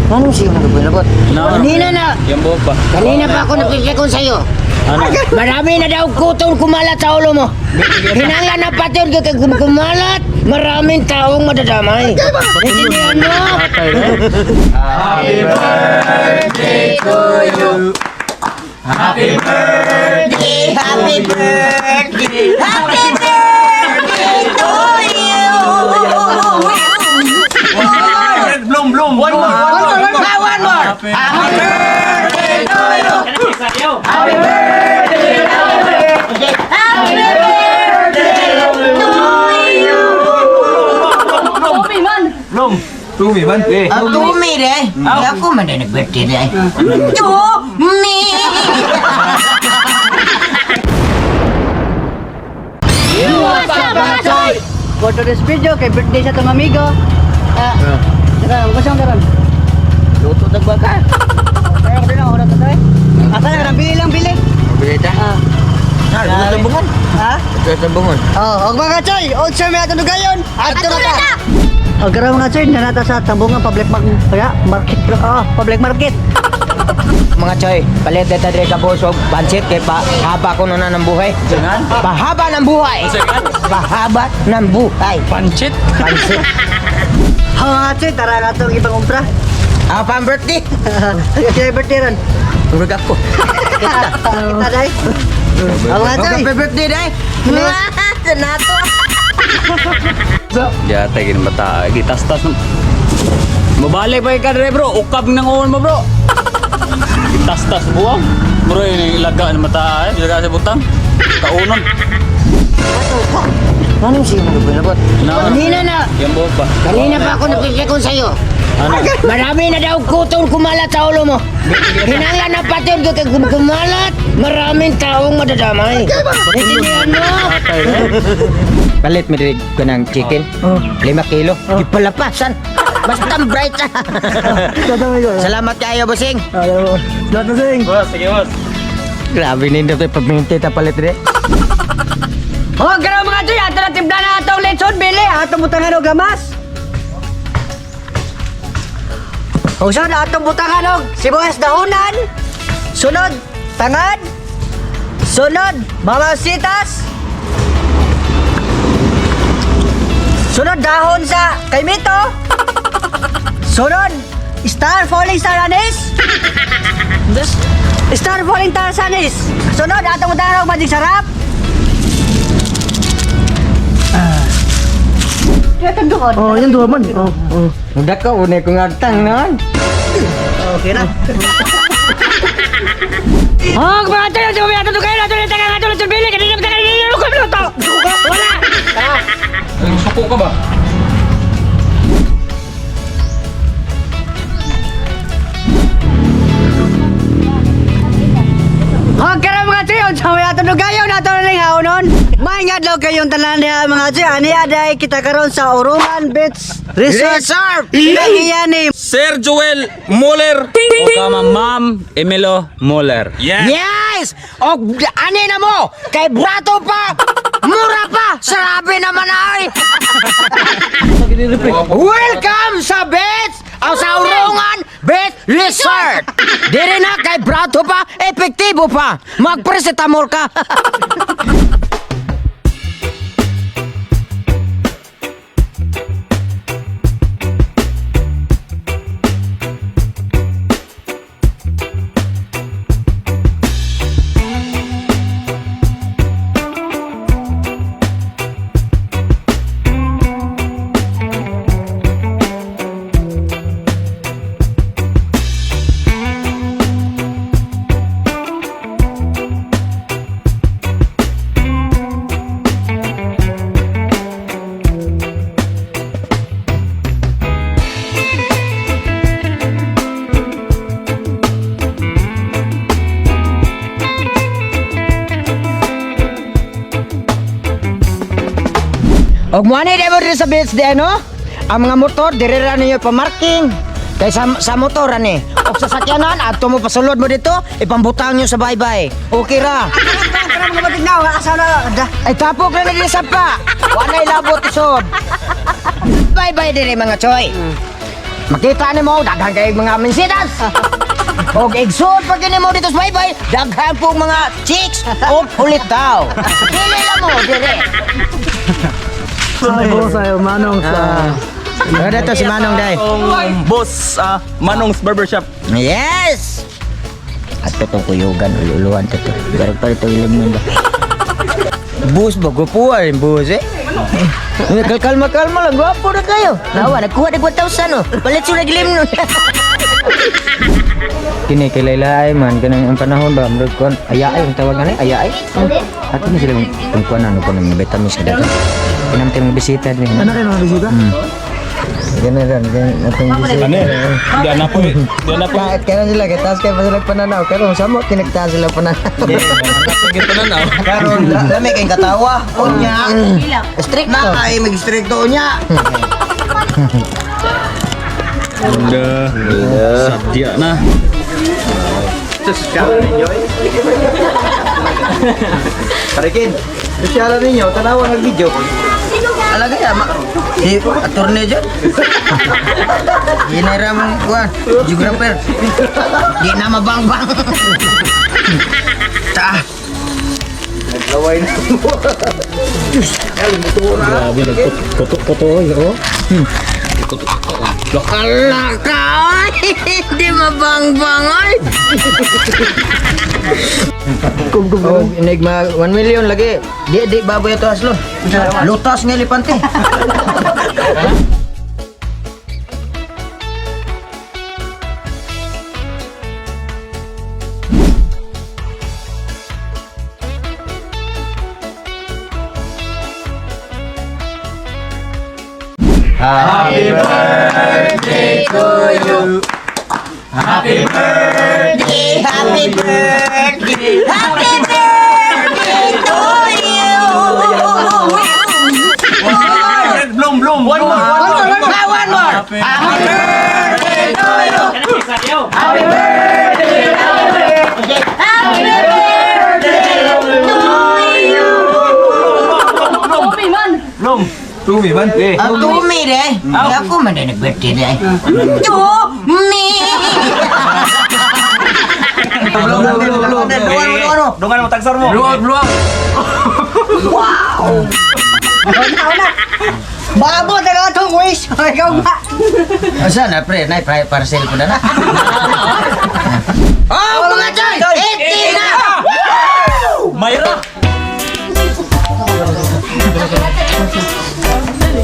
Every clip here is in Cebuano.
Anong siya nagpilabot? Kanina na, Yung buhok ba? kanina pa ako nagsisikon sa'yo. Ano? Marami na daw kutong kumalat sa ulo mo. Hinanglan na pati yun kay kumalat, maraming taong madadamay. Intindihan mo? Happy birthday to you. Happy birthday, happy birthday, happy birthday to you. Bloom, bloom! One more! One more, one more. Happy birthday to you. Happy birthday, happy birthday, happy birthday to you. Bloom! Tumi man? Eh. Ang tumi de. Ako man din nag-birthday de. Tumi! What's up, mga soy? For today's video, kay birthday sa itong amigo. Ah, teka, gusto karon. Luto tagba ka. Kaya ko din ako na to eh. Asa na karon bili lang bili. Bili ta. Ah, Ha, luto bungon. ha? Luto bungon. Oh, og mga choy, unsa may atong dugayon? Adto na ta. Og karon mga choy, nanata sa Tambungan Public Market, kaya market, oh, public market. Mga choy, palit dito dre ka busog, pansit kay pa haba ko na ng buhay. Pahaba ng buhay. Pahaba ng buhay. Pancit? Pansit. Ha mga choy, tara na itong ibang umpra. Ah, pang birthday. Kaya birthday ron. Murag ako. Kita, kita day. Oh, mga choy. Happy birthday day. Nato. Yata gini mata. Gitas-tas. Mabalik pa ka dre bro. Ukab ng uon mo bro. Gitas-tas buwang. Bro yun yung ilaga ng mata eh. Ilaga sa butang. Kaunon. Anong siya nagpilabot? Kanina na, Yung buhok ba? kanina pa ako nagsisikon sa'yo. Ano? Marami na daw kutong kumalat sa ulo mo. Hinanglan na pati yun kay kumalat, maraming taong madadamay. Intindihan mo? Palit mi diri ko ng chicken. 5 kilo. Gipalapasan. Basta bright. Salamat kayo, bossing. Lahat na sing. Boss, sige boss. Grabe nindot ay pagminti ta palit diri. Oh, karon mga choy, ato na timpla na atong lechon bili, atong butangan og gamas. O sunod, atong butangan og sibuyas dahonan. Sunod, tangad. Sunod, mamasitas. Sunod, dahon sa kaymito. Sunod, star falling star anis. Star falling star anis. Sunod, atong butangan og magic sarap. Oh, yung duha man. Oh, oh. Muda ka unay ko ngagtang noon. Okay na. Oh, mga tayo, di ba may atong kayo, atong tayo, atong lechon bili, kanina pa tayo, kanina pa Wala! Ay, suko ka ba? Oh, karon mga tayo, sa may atong kayo, nato na ning haunon. Maingad kayong tanan niya mga tayo, ani aday kita karon sa Orungan Beach Resort. Resort. Nagiya ni Sir Joel Muller. O kama Ma'am Emilo Muller. Yeah. Yes! O ani na mo? Kay brato pa! Mura pa! Sarabi naman ay! Welcome sa Beach! Ang sa Urungan Beach Resort! Diri na kay brato pa, epektibo pa! Magpresetamol ka! Og mo ani mo diri sa beach di ano? Ang mga motor diri ra ninyo pamarking. Kay sa motor ani. Og sa sakyanan adto mo pasulod mo dito, ipambutang nyo sa baybay. Okay ra. Karon mga batig na, asa na. Da. Ay tapok na diri sa pa. Wa nay labot isod. Bye bye diri mga choy. Makita nimo daghan kay mga minsitas. Og igsoon pag mo dito sa baybay, daghan po mga chicks og hulitaw. Dili lang mo dire. Boss ayo Manong sa Ah. Ano to si Manong day? Boss, Manong's Barbershop. Yes! Ato tong kuyugan, ululuan to to. Garag pa ito ilim nun ba? Bus ba? Gwapo ay bus eh. Kalma-kalma lang, gwapo na kayo. Nawa, nagkuha na 1,000 oh. Palit siya naglim nun. Kini kay Layla ay man, ganang ang panahon ba, murag kuan, ayaay ang tawag ani, ayaay. Ato na sila kung kuan ano kuan mga vitamins na dato. Kinamti mga bisita din. Ano kayo mga bisita? Ganun ron, ganun atong bisita. Ano? Hindi na po. Hindi na po. Kahit karon sila, kay taas kay pa sila pananaw. Karon samo kinagtaas sila pananaw. Gito na na. Karon, lami kay katawa. Unya. Strict Na kay mag-stricto unya. Sadya na. Parikin. Sosyalan ninyo, tanawa ng video. Alaga ya, mak. Si attorney dyan. Ginera mong kuan, geographer. Di na mabangbang. Ta. Naglaway na mo. Grabe, nagputo-puto oy, oh. Ala ka, oy. Di mabangbang oy. Oh, inig ma 1 million lagi. Di di baboy ato aslon. Lutas nga elepante. Happy birthday. Happy birthday to you. Bloom, bloom. One more. One more. One more. Happy birthday to you. Happy birthday. Happy birthday to you. Tumi man. Bloom. Tumi man. Eh. Ang tumi de. Ako man din nag-birthday de. Tumi. Blum, blum, blum. Ano, ano? Dungan mo tagsar mo. Bloom, bloom. Babo taga atong wish. Ikaw ba? Asa na pre, nay pre parcel ko na na. Oh, mga choy! 80 na! Mayra.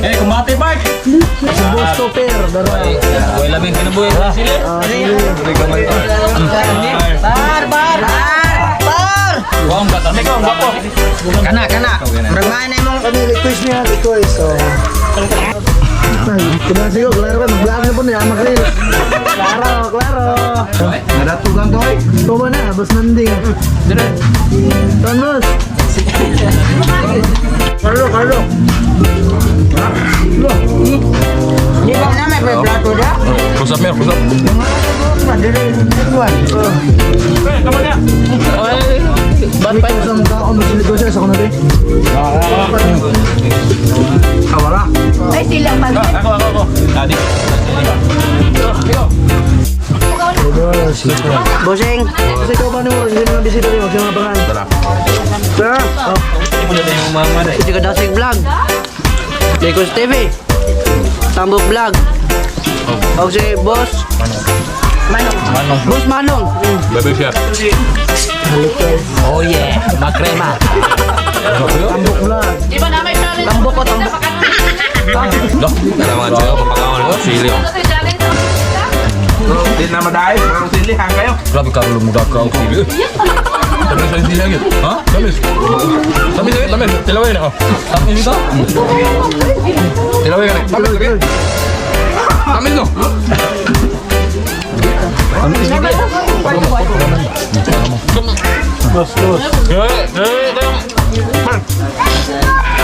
Eh, kumate Park. Si Boss Topper dara. Buhay labing kinabuhi sila. Bar, bar, bar, bar. Wow, ang gata. Ikaw, ang gwapo. Kana, kana. Murag maay na imong Kami request niya request. So. Kumain siguro, klaro ka, mag-vlog na po niya, makril. Klaro, klaro. Nadatugan to oy. Tuma na, boss Nanding. Tuan boss. Carlo, Carlo. Di ba na may plato da? Kusap mer, kusap. Ba't pa Sa mukha ko, magsiligosyo sa kuno eh. Kawara. Ay sila man. Ako, ako, ako. Adi. Bossing. Kasi ikaw ba nimo, hindi naman bisita rin, huwag siya mga pangalan. Tara. Tara. Si Kadasig Vlog. Lekos TV. Tambok Vlog. O si Boss Manong. Boss Manong. Baby chef. Oh yeah, makrema. Tambok vlog. Di ba na may challenge? Tambok ko, tambok. Loh, tara mga tsayo, papakawan ko sili. Di na maday, parang sili hang kayo. Grabe ka lumuga ka og sili. Tamis sa sili lagi. Ha? Tamis. Tamis lagi, tamis. Tilaway na ako. Tamis ito? Tilaway ka na. Tamis lagi. Tamis no.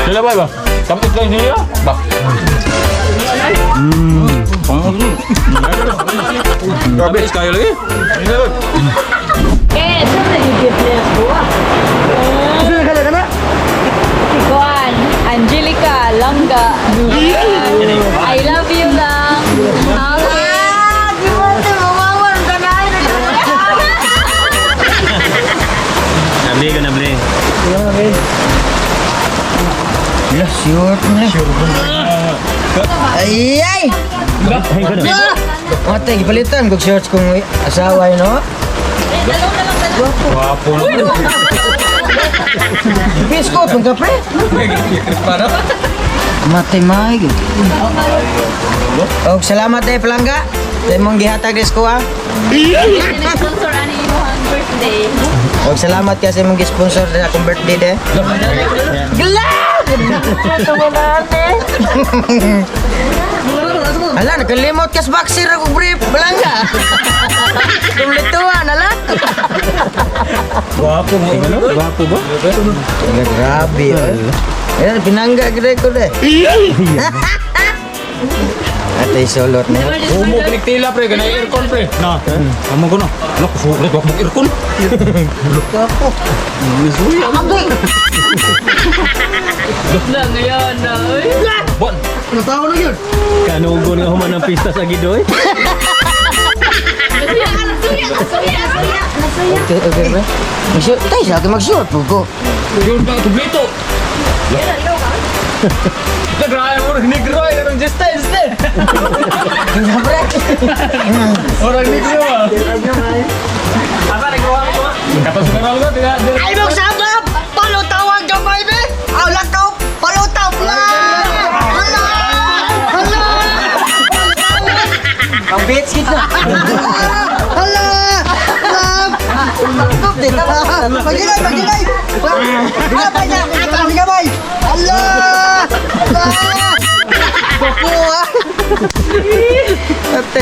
Tilaway ba? Tamis lang sili ah. Ba. Tamis kayo lagi. Eh, sa nagigip niya ko. Sino ka na? Si Juan, Angelica, Langga. I love you lang. Okay. Sure na. Ay ay. Ate, gipalitan kog shorts kong asawa no. Wapo na. Biskot mong kape. Para. Matay may. Og salamat eh palangga. Sa imong gihatag des ko ah. Sponsor ani imong birthday. Og salamat ka sa imong gi-sponsor sa akong birthday de. Glad! Ala, nakalimot ka sa boxer ako brief. Palangga. Kumlituan, ala. Wapo mo. Wapo ba? Grabe, oh. Ayan, pinangga gede ko de. Ate, sulot na. Humo kinig tila pre, ganay aircon pre. Na. Amo ko na. Ano ko sulit wag mo aircon. Na ngayon na. Uy. Bon. Natawa na yun. Kanugon nga human ang pista sa Gidoy. Nasuya, nasuya, nasuya, nasuya. Okay, pre. Mag-shoot. Tay, sa akin mag-shoot po ko. Yun ba kumpleto? Nagrahay mo negro ay karong just just. Pre. Orang negro ah. Asa nagkuha ko? Kato sa kanal ko tiga. Ay mong sabab! Palutawang gamay be! Aw lakaw! Palutaw! Hala! Hala! Ang bitch kita. Hala! Hala! Pagilay! Pagilay! Hala! niya! Atas gamay! Hala! Hala! Kuko ah! Ate,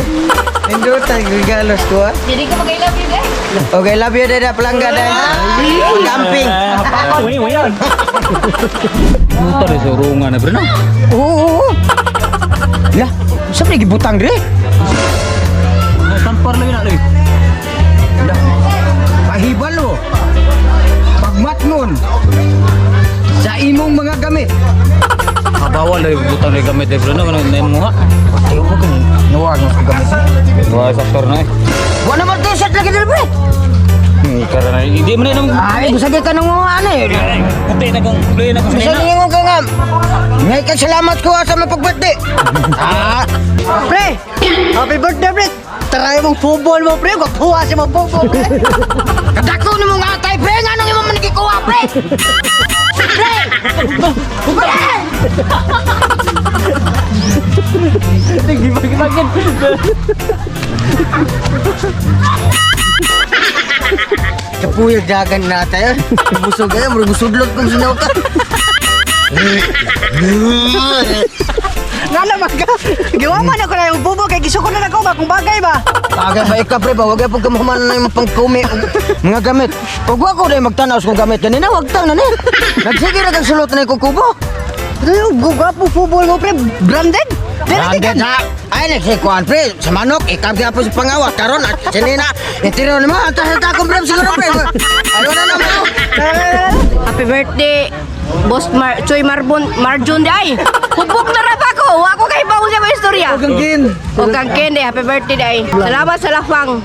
nindutan, regalos ko ah. Dili ko mag-I love you guys. Okay, love you dada palangga dada. Camping. Uy, uy, uy. Puta de sorungan na pre no. Oo. oo. Lah, sa may gibutang dire? Tampar lagi nak lagi. Pahibalo. Pagmatngon. Sa imong mga gamit. Bawal lagi butang lagi gamit pre no kanang na mo ha. Ate, huwag kang nawag ng gamit. Wah, saktor na eh. Wa naman t-shirt lagi dire pre. Karena hindi man nang Ay, busagay ka nang mga ano eh. puti na kong play na kong Bisa ningon ka nga. Ngay kang salamat ko ah, sa mga pagbirthday. Ah, Pre! Happy birthday, pre! Try mong football mo, pre! Gwapuha siya mong football, pre! kadako ni mong atay pre, nganong imo man gikuha pre? Pre! Pre! Kapuyag dagan na tayo. Busog kayo, murag busudlot kung sinaw ka. Nga naman ka! Giwa man ako na yung bubo kay gisuko na ako ba kung bagay ba? Bagay ba ikaw pre ba? Wag po kamuman na yung pangkumi mga gamit. Pag wa ko na yung magtanaw sa kong gamit kanina, wag tang na ni. Nagsige ra kang sulot na yung kubo. Ano yung gwapo football mo, pre? Branded? Branded ha? Ay, nagsikuan pre. Sa manok, ikaw po sa pangawat. Karon at sinina. Itiro naman. Atas sa takong pre. Siguro pre. Ano na naman? Happy birthday, Boss Mar Choy Marbon Marjun di ay. Hubog na ra ba ko? Wa ko kay baon sa istorya. O kang Ken. O kang Ken di, happy birthday di ay. Salamat sa lafang.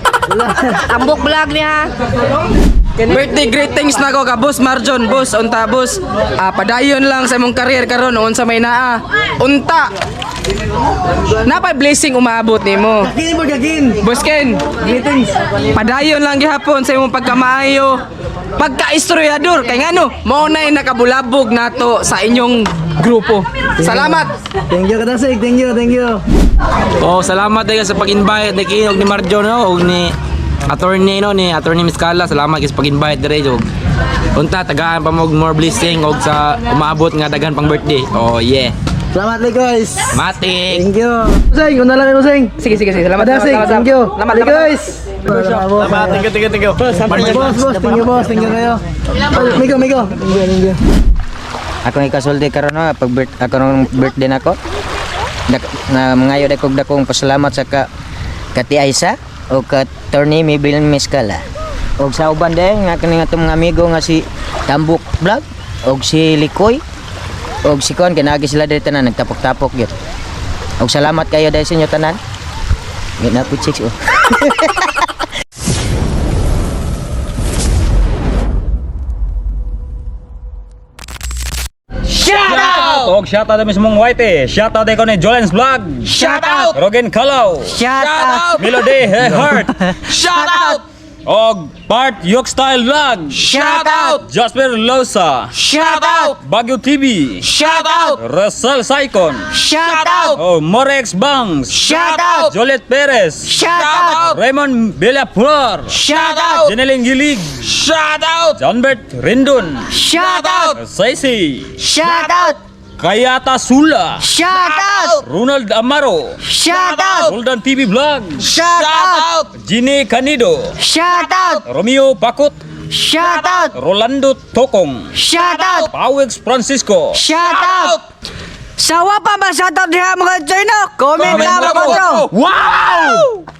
Tambok vlog niya. Birthday greetings na ko ka Boss Marjon, Boss unta boss. Ah, padayon lang sa imong career karon unsa may naa. Unta. Napay blessing umaabot nimo. Boss Ken, greetings. Padayon lang gihapon sa imong pagkamaayo. Pagka-istoryadur kay ngano, mao nay nakabulabog nato sa inyong grupo. Salamat. Thank you Kadasig, thank you, thank you. Oh, salamat dayo sa pag-invite ni Kinog ni Marjon no ug ni attorney no ni attorney Miskala. Salamat kay sa pag-invite dire og unta tagaan pa mo og more blessing og sa umaabot nga daghan pang birthday. Oh yeah. Salamat guys. Matik. Thank you. Useng, una lang Useng. Sige sige sige. Salamat. Kadasig, salamat, thank you. Salamat. Guys. Salamat. Thank you, thank you, thank you. Boss, boss, thank you boss, thank you kayo. Migo, Migo. Thank you, thank you. Ako ang ikasulti karon no, pag birth, ako nung birthday nako. Dak, na mangayo dakog dakong pasalamat sa ka Kati Aisa o ka Attorney Mabel Mescala. Og sa uban din nga kani nga atong mga amigo nga si Tambuk Vlog og si Likoy og si Kon kinagi sila diri tanan nagtapok-tapok gyud. Og salamat kayo dahil sa inyo tanan. Ngit na po chicks oh. Shout out! Og shout out mismong Whitey. Shout out ko ni Jolen's Vlog. Shout out! Rogen Kalaw. Shout out! Melody Heart. Shout out! Og Part Yok Style Vlog. Shout out! Jasper Losa. Shout out! Baguio TV. Shout out! Russell Saicon. Shout out! Oh, Morex Bangs. Shout out! Joliet Perez. Shout out! Raymond Villaflor. Shout out! Jeneline Gilig. Shout out! Johnbert Rindon. Shout out! Saisi. Shout out! Kayata Sula. Shout out! Ronald Amaro. Shout out! Roldan TV Vlog. Shout out! Gine Canido. Shout out! Romeo Pakot. Shout out! Rolando Tokong. Shout out! Pawex Francisco. Shout out! Sawa pa ba shout out diha mga Chino? Comment Comment lang lang mga po. bro. Wow!